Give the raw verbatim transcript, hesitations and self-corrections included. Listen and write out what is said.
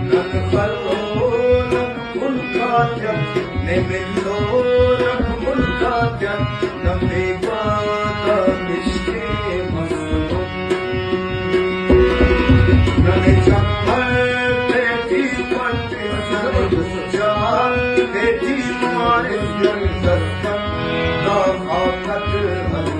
نن خلورک ملک آتیان، نے ملورک ملک آتیان، نن بیگواہ تا نشتین مستون۔ ننے چپر تیٹی پٹس، ننے جال تیٹی مارس، نن دستن دا خاکت ہلکنن۔